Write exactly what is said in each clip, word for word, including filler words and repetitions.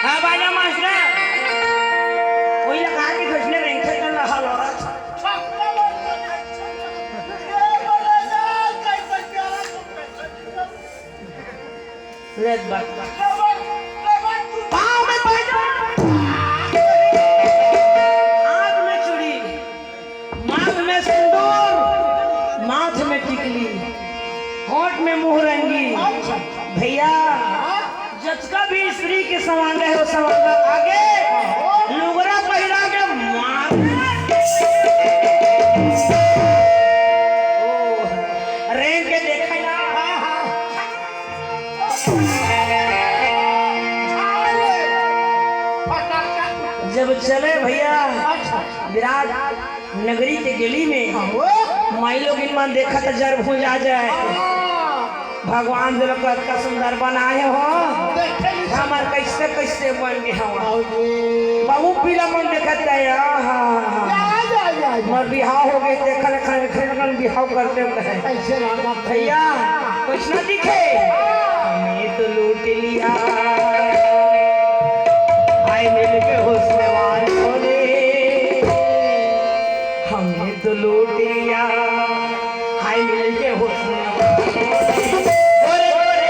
हाँ, बाजा मास्टर। वही लगा के घुसने रेंगते तो लहल हो रहा था। ले बात। पाँव में पैजन, हाथ में चूड़ी, माथ में सिंदूर, माथ में टिकली, होंठ में मुहरंगी। भैया, जतका भी स्त्री के सवांग हे, वो सवांग आगे लुगरा पहिरा के मार। ओ, रेंग के देखे ना। जब चले भैया विराट नगरी के गली में, माई लोगिन मन देखत जर भुंजा जाए। भगवान जो लोग अतका सुंदर बनाए हो, हमर कैसे कैसे बन गे हवा। बाबू पीला मन देखत है, आहा। मोर बिहाव हो गे, देखल खन खन बिहाव करते हैं। भैया, कुछ ना दिखे। हमें तो लूट लिया, हाय मिल के हुस्न वालों ने। हमें तो लूट लिया, हाय मिल के हुस्न वालों ने। गोरे गोरे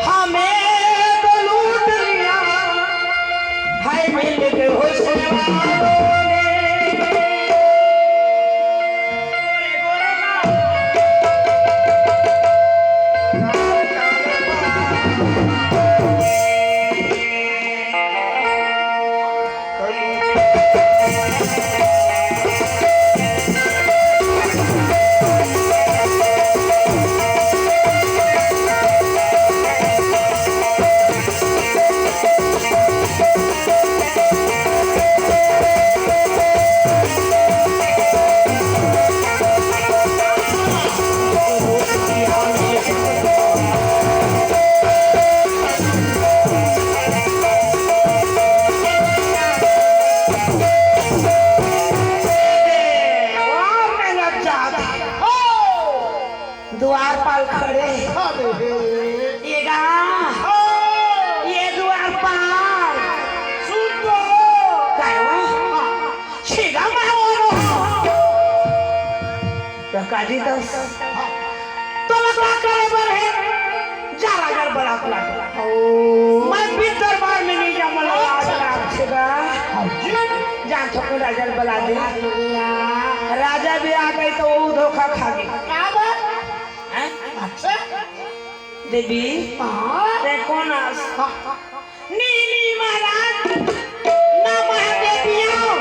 हमें तो लूट लिया, हाय मिल के हुस्न वालों ने। द्वारपाल खड़े। अरे हे। ये गा। हाँ। ये द्वारपाल। सुन तो। काय हो? छेगा मारो। तो काजी दस। तोला का करे बर हे? जा राजा ल बला के ला। ओ। मैं भी दरबार में नहीं जा, मला लाज लाग छेगा। हाँ जी। जा छोटू राजा ल बला दे। राजा भी आ गे तो वो धोखा खा गे। का बात? हैं? अच्छा। देवी, हाँ। ते कोन अस? हाँ। नहीं, नहीं, महाराज, ना महादेव आयो,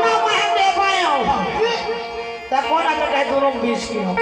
ना महादेव आयो। ते कोन अस कहे दोनों के बीच की हो?